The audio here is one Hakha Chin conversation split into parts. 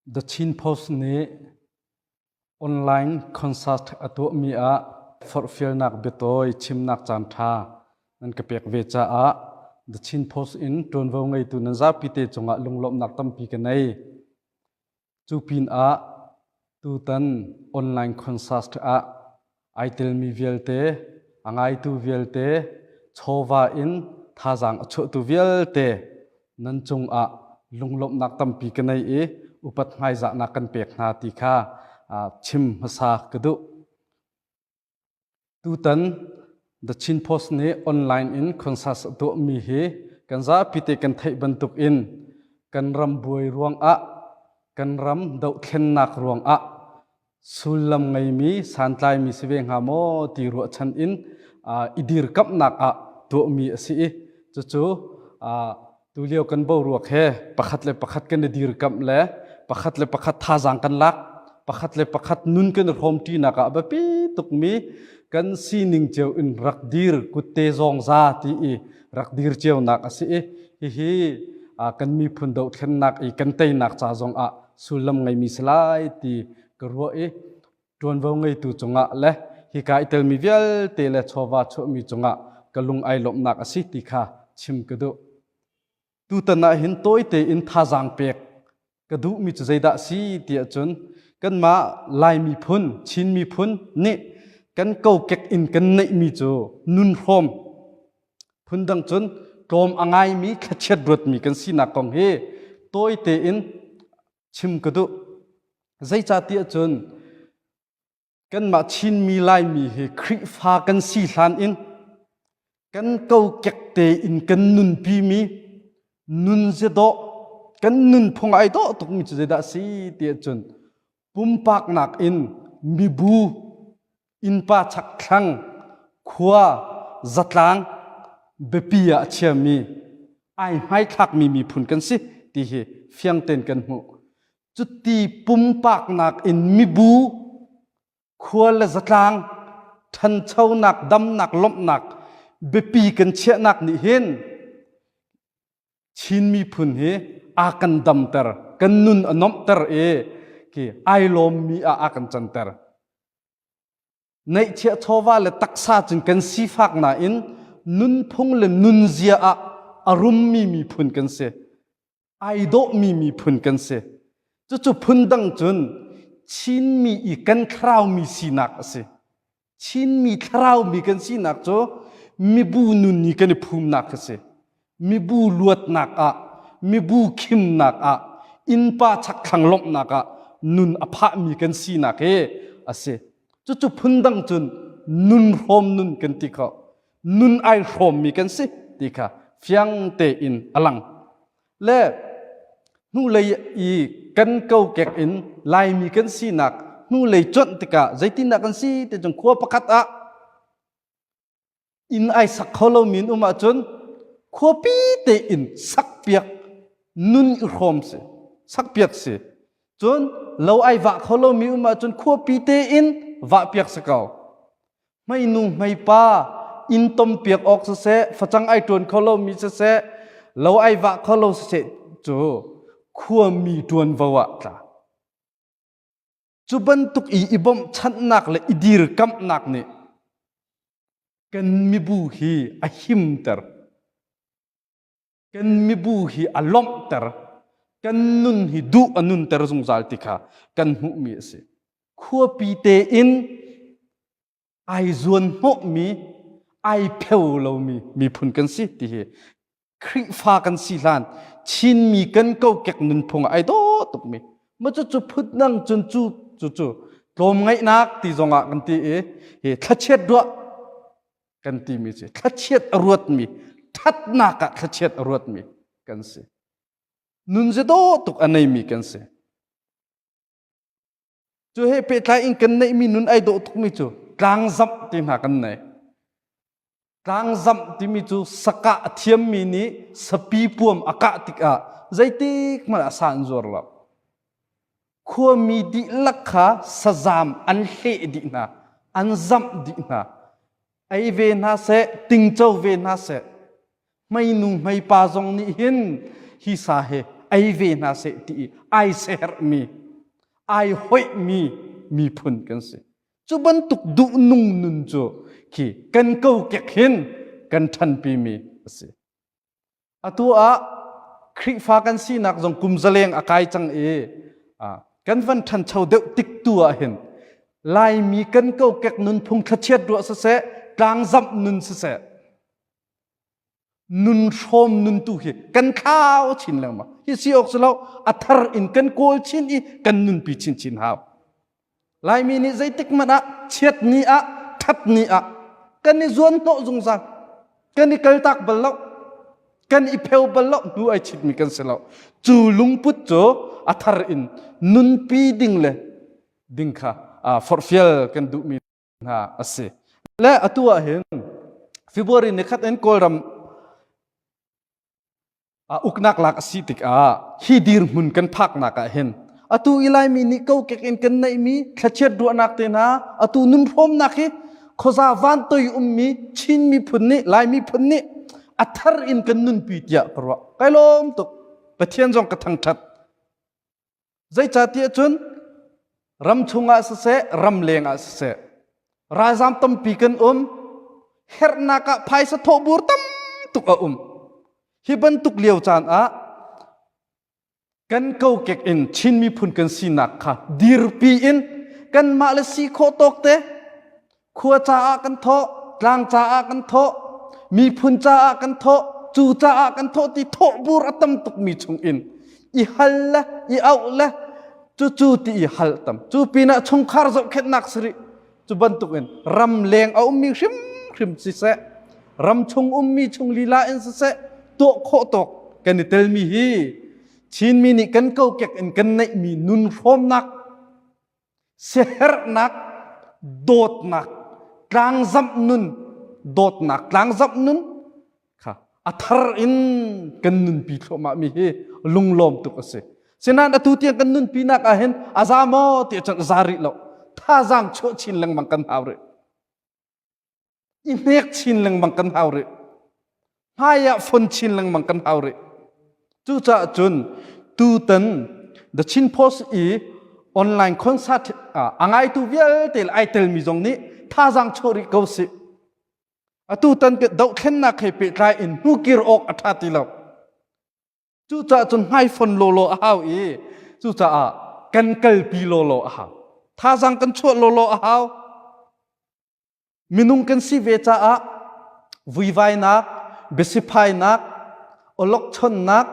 The Chin Post nih online concert a tuahmi ah forhfialnak biatawi chimnak caanṭha nan ka pek ve caah The Chin Post in ṭuanvo ngeitu nan zapite cungah lunglawmhnak tampi ka nei. Cu pinah tutan online concert ah ai telmi vialte, a ngaitu vialte, chawva in thazaang a chuahtu vialte nan cungah lunglawmhnak tampi ka nei i upat hmaizahnak kan pek hna ti kha chim hmasa ka duh. Tutan The Chin Post nih online in concert a tuahmi hi kan zapi te kan theih bantuk in kan ram buai ruangah kan ram dohthlennak ruangah sullam ngeimi santlaimi si ve hnga maw ti ruahchan in i dirkamhnak ah tuahmi a si i cucu tulio kan boruak he pakhat le pakhat kan i dirkamh le pakhat le pakhat thazaang kan lak pakhat le pakhat nun kan i hrawmṭinak ah biapi tukmi kan sining cio in rak dir kutte zawng za ti i rak dir cionak a si i hihi kan miphun dohthlennak i kan teinak ca zong ah sullam ngeimi si lai ti ka ruah i ṭuanvo ngeitu cungah le hika i telmi vialte le chawva chuahmi cungah ka lung ai lawmhnak a si ti kha chim ka duh. Tutan ah hin tawite in thazaang pek ka duhmi cu zeidah si ti ahcun kanmah Lai miphun, Chin miphun nih kan kokek in kan neihmi cu nun hrawm phundang cun tlawm a ngaimi thlachiat ruatmi kan sinak kong hi tawite in chim ka duh. Zeicahtiah cun kanmah Chinmi Laimi hi Khrihfa kan si hlan in kan kokek tein kan nunpimi nun zedawh kan nunphung ai dawh tukmi cu zeidah a si tiah cun pumpaknak in mibu innpa chakthlang khua zatlang biapi ah a chiami ai hmaithlakmi miphun kan si ti hi fiang tein kan hmuh. Cuti pumpaknak in mibu khua le zatlang ṭhanchonak damnak lawmhnak biapi kan chiahnak nih hin Chin miphun hi a kan damter kan nun a nuamhter i khi ai lawmmi ah a kan canter. Neihchiah chawva le taksa cun kan sifak nain nunphung le nunzia ah a rummi miphun kan si. Ai dawhmi miphun kan si. Cucu phundang cun Chinmi i kan thlaraumi sinak a si. Chinmi thlaraumi kan sinak cu mibu nun i kan i phumnak a si. Mibu luatnak ah, mibu khimnak ah, innpa chakthlang lawmhnak ah nun a phahmi kan sinak hi a si. Cucu phundang cun nun hrawm nun kan ti kho. Nun ai hrawmmi kan si ti kha fiang tein a lang. Le hnulei i kan kokek in Laimi kan sinak hnulei cuanh tikah zeitindah kan si ti cun khua pakhat ah inn ai sak kho lomi in um ahcun khuapi tein sakpiak nun i hrawm si sakpiak si cun lo ai vah kho lomi um ahcun khuapi tein vahpiak si ko hmeinu hmeipa inn tompiak awk siseh facang ai ṭuan kho lomi siseh lo ai vah kho lo siseh cu khuami ṭuanvo ah tla Cu bantuk i i bawmhchanhnak le i dirkamhnak nih kan mibu hi a himter. Kan mibu hi a lawmhter. Kan nun hi duh a nunter zungzal ti kha kan hmuhmi a si. Khuapi tein ai zuan hnawhmi, ai pheo lomi miphun kan si ti hi Khrihfa kan si hlan Chinmi kan kokek nunphung ai dawh tukmi ma cu cu phut nang cun cu cu cu tlawmngaihnak ti zongah kan ti i hi thlachiat ruah kan timi cu thlachiat a ruatmi ṭhatnak ah thlachiat a ruatmi kan si nun ze dawh tuk a neimi kan si Cu he pehtlai in kan neihmi nun ai dawh tukmi cu tlangzamh ti hna kan nei. Tlangzamh timi cu sakah a thiammi nih sapi puam a kah tikah zeitik hmanh ah sa an zuar lo. Khuami dihlak kha sazam an hleh dih hna, an zamh dih hna. Ei ve hna seh, tingco ve hna seh. Hmeinu hmeipa zong nih hin hi sa hi ei ve hna seh ti i ai seherhmi, ai hoihmi miphun kan si. Cu bantuk duhnung nun cu khi kan kokek hin kan ṭhanpimi a si. Atu ah Khrihfa kan sinak zong kum zaleng a kai cang i kan van ṭhancho deuh tik tu ah hin Laimi kan kokek nunphung thlachiat ruah siseh, tlangzamh nun siseh, nun hrawm nun tu hi kan thlau chin lengmang. Hi si awk si lo, a thar in kan kawl chin i kan nunpi chinchin hau. Laimi nih zeitik hmanh ah chiat ni ah ṭhat ni ah kan i zuan hnawh zungzal. Kan i kaltak bal lo. Kan i pheu bal lo. Hnu ai chitmi kan si lo. Cu lungput cu a thar in nunpi ding le ding kha forhfial kan duhmi hna a si. Le atu ah hin February ni khat in Kawlram uknak lak a si tikah hi dirhmun kan phaknak ah hin atu i Laimi nih kokek in kan neihmi thlachiat ruahnak te hna atu nunhrawmnak hi khuaza vantoi ummi Chin miphun nih Lai miphun nih a thar in kan nunpi tiah ka ruah. Kai lawm tuk. Pathian zong ka thangṭhat. Zeicahtiah cun ram chungah siseh, ram lengah siseh, ralzam tampi kan um, herhnak ah phaisa thawhbur tam tuk a um. Hi bantuk lio caan ah kan kokek in Chin miphun kan sinak kha dirpi in kanmah le si khawh tawk te Khua caah kan thawh, tlang caah kan thawh, miphun caah kan thawh, cu caah kan thawh ti thawhbur a tam tukmi chung in i hal le i auh le cucu ti i hal tam. Cu pinah chungkhar zohkhenhnak si rih. Cu bantukin ram leng a ummi hrimhrim siseh, ram chung ummi chung lila in siseh, tuah khawh tawk kan i telmi hi Chinmi nih kan kokek in kan neihmi nun hrawmnak siaherhnak dawtnak tlangzamh nun dawtnak tlangzamh nun kha a thar in kan nunpi thluahmah mi hi lunglawm tuk a si. Sinain atu tiang kan nunpinak ah hin a za maw ti cun a za rih lo. Thazaang chuah chin lengmang kan hau rih. I hnek chin lengmang kan hau rih. Hmai ah fon chin lengmang kan hau rih. Cucaah cun tutan The Chin Post i online concert a ngaitu vialte le ai telmi zong nih thazaang chuah rih ko sih. Atu tan dohthlennak he pehtlai in hnukir awk a ṭha ti lo. Cucaah cun hmaifon lawlaw a hau i cucaah kan kalpi lawlaw a hau. Thazaang kan chuah lawlaw a hau. Minung kan si ve caah vuivainak, biasiphainak, awlokchonnak,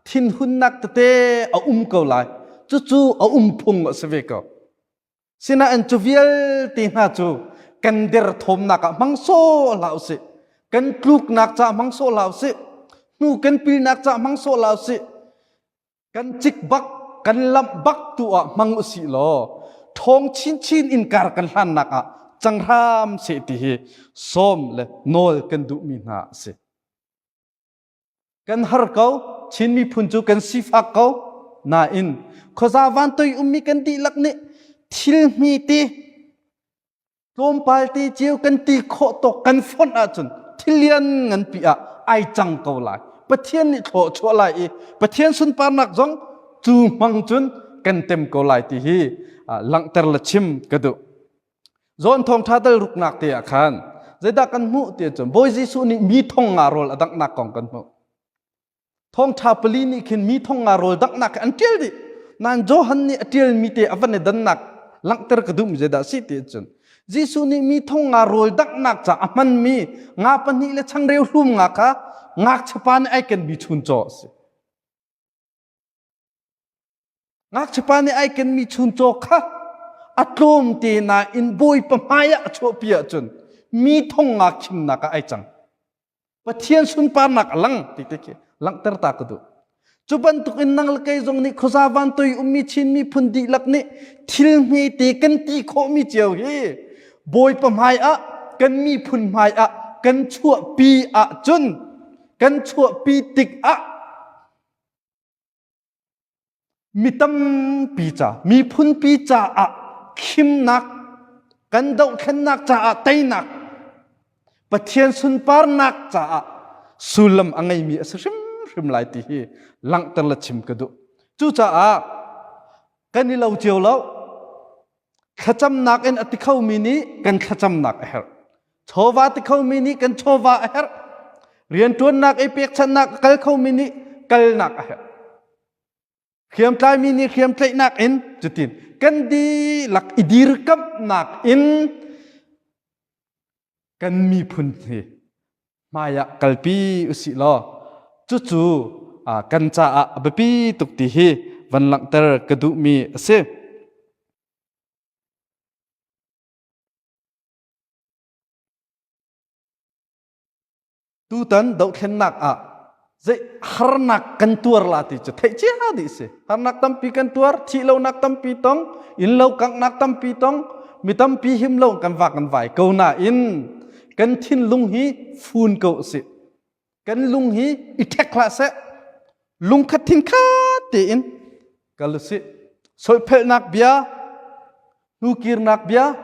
thinhunnak tete a um ko lai. Cucu a um phung a si ve ko. Sinain cu vialte hna cu kan derthawmnak ah hmang sawh hlah usih. Kan tluknak caah hmang sawh hlah usih. Hnu kan pilnak caah hmang sawh hlah usih. Kan cik bak, kan lamh bak tu ah hmang usih law ṭhawng chinchin in kar kan hlannak ah cang hram seh ti hi sawm le nawl kan duhmi hna a si. Kan har ko, Chin miphun cu kan sifak ko, nain khuaza vantoi ummi kan dihlak nih thil hmete tlawmpal te cio kan ti khawh tawk kan fonh ahcun thil lian nganpi ah ai cang ko lai. Pathian nih thlawh chuah lai i Pathian sunparnak zong cu hmang cun kan tem ko lai ti hi langhter le chim ka duh. John thawngṭha dal ruknak te ah khan zeidah kan hmuh ti cun Bawi Jesuh nih mi thong nga rawl a danghnak kong kan hmuh. Thawngṭha pali nih khin mi thong nga rawl danghnak an ṭial dih. Nain Johan nih a ṭialmi te a van i dannak langhter ka duhmi zeidah a si ti cun Jesuh nih mi thong nga rawl danghnak ca a hmanmi nga pahnih le changreu hlum nga kha ngakchiapa nih ai kenmi chuncaw a si. Ngakchiapa nih ai kenmi chuncaw kha a tlawmte nain Bawipa hmaiah a chuahpi ahcun mi thong nga khimnak ah ai cang. Pathian sunparnak a lang ti te khi langhter ta ka duh. Cu bantukin nang le kei zong nih khuaza vantoi ummi Chin miphun dihlak nih thil hmete kan ti khawhmi cio hi Bawipa hmaiah kan miphun hmaiah kan chuahpi ahcun kan chuahpi tikah Mi tampi ca, miphunpi caah khimnak, kan dohthlennak caah teinak, Pathian sunparnak caah sullam a ngeimi a si hrimhrim. hrimhrim lai ti hi langhter le chim ka duh. Cucaah kan i lo cio lo. Thlacamnak in a ti khomi nih kan thlacamnak a herh. Chawva ti khomi nih kan chawva a herh. Rianṭuannak i pekchanhnak a kal khomi nih kalnak a herh. Hriamtlaimi nih hriamtlaihnak in cutin kan dihlak i dirkamhnak in kan miphun hi hmaiah kalpi usih law cucu kan caah a biapi tuk ti hi van langhter ka duhmi a si. Tutan dohthlennak ah zei harnak kan tuar la ti cu theih cia dih si. Harnak tampi kan tuar, thih lonak tampi tong, inn lo kanghnak tampi tong, mi tampi him lo kan vak kan vai ko nain kan thinlung hi fun ko si. Kan lung hi i ṭhek hlah seh. Lungkhat thinkhat tein kal usih. Solphelhnak bia, hnukirnak bia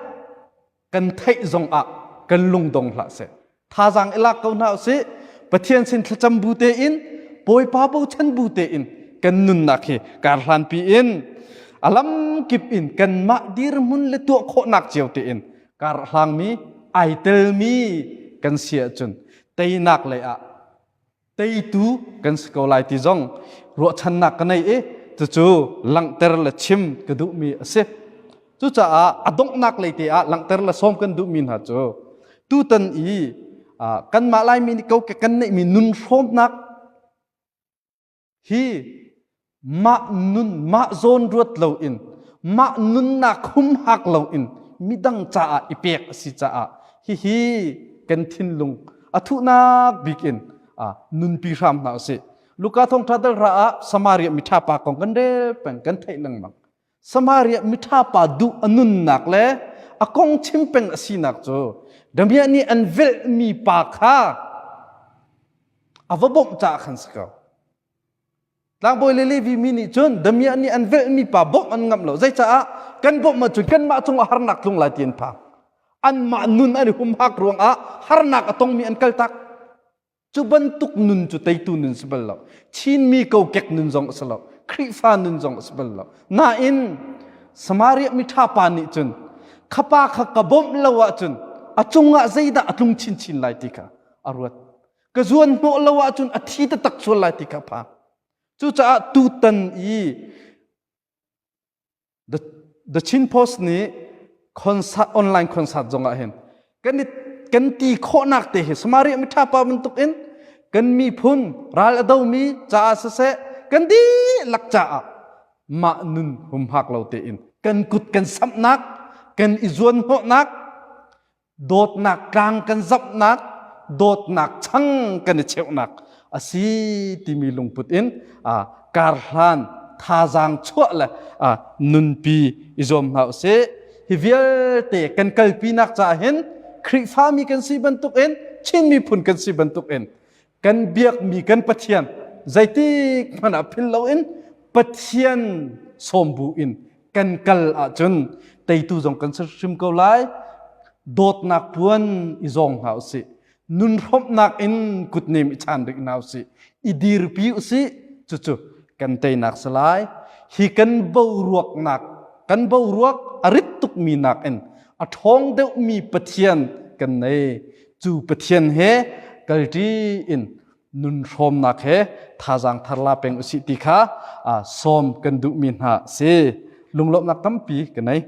kan theih zong ah kan lungdong hlah seh. Thazaang i lak ko hna usih. Pathian sin thlacam bu tein, Bawipa bochan bu tein kan nunnak hi kar hlanpi in a lamkip in kanmah dirhmun le tuah khawhnak cio tein kar hlangmi ai telmi kan si ahcun teinak lei ah teitu kan si ko lai ti zong ruahchannak ka nei i cucu langhter le chim ka duhmi a si. Cucaah a donghnak lei te ah langhter le sawm kan duhmi hna cu tutan i kanmah Laimi nih kokek kan neihmi nun hrawmnak Hi mah nun mah zawn ruat loin mah nunnak humhak loin midang caah i pek a si caah hihi kan thinlung a thuhnak bik in nunpi hram hna usih. Luka thawngṭha dal ra ah Samaria miṭha pa kong kan rel peng kan theih lengmang. Samaria miṭha pa duh a nunnak le a kong chim peng a sinak cu damiah nih an velhmi pa kha a va bawmh caah khan si ko. Tlangbawi le Levi mi nih cun damiah nih an velhmi pa bawmh an ngamh lo. Zeicaah kan bawmh ahcun kanmah cungah harnak tlung lai ti an phang. Anmah nun an i humhak ruangah harnak a tongmi an kaltak. Cu bantuk nun cu teitu nun si bal lo. Chinmi kokek nun zong a si lo. Khrihfa nun zong a si bal lo. Nain Samaria miṭha pa nih cun kha pa kha ka bawmh lo ahcun a cungah zeidah a tlung chinchin lai ti kha a ruat. Ka zuan hnawh lo ahcun a thi taktak sual lai ti kha a phang. Cucaah tutan i The, The Chin Post nih concert, online concert zong ah hin kan, kan ti khawhnak te hi Samaria miṭha pa bantuk in kan miphun ral a domi caah siseh kan dihlak caah mah nun humhak lo tein kan kut kan samhnak kan i zuanhnawhnak dawtnak tlang kan zapnak dawtnak chang kan i cheuhnak a si timi lungput in karhlan thazaang chuah le nunpi i zuam hna usih hi vialte kan kalpinak caah hin Khrihfami kan si bantuk in Chin miphun kan si bantuk in kan biakmi kan Pathian zeitik hmanh ah phil loin Pathian sawm bu in kan kal ahcun teitu zong kan si hrim ko lai dawtnak puan i zawng hna usih nun hrawmhnak in kutnem i chan rih hna usih i dirpi usih cucu kan teinak si lai hi kan boruaknak kan boruak a rit tukmi nakin a ṭhawng deuhmi Pathian kan nei cu Pathian he kalṭi in nun hrawmnak he thazaang thar la peng usih ti kha sawm kan duhmi hna si lunglawmhnak tampi ka nei.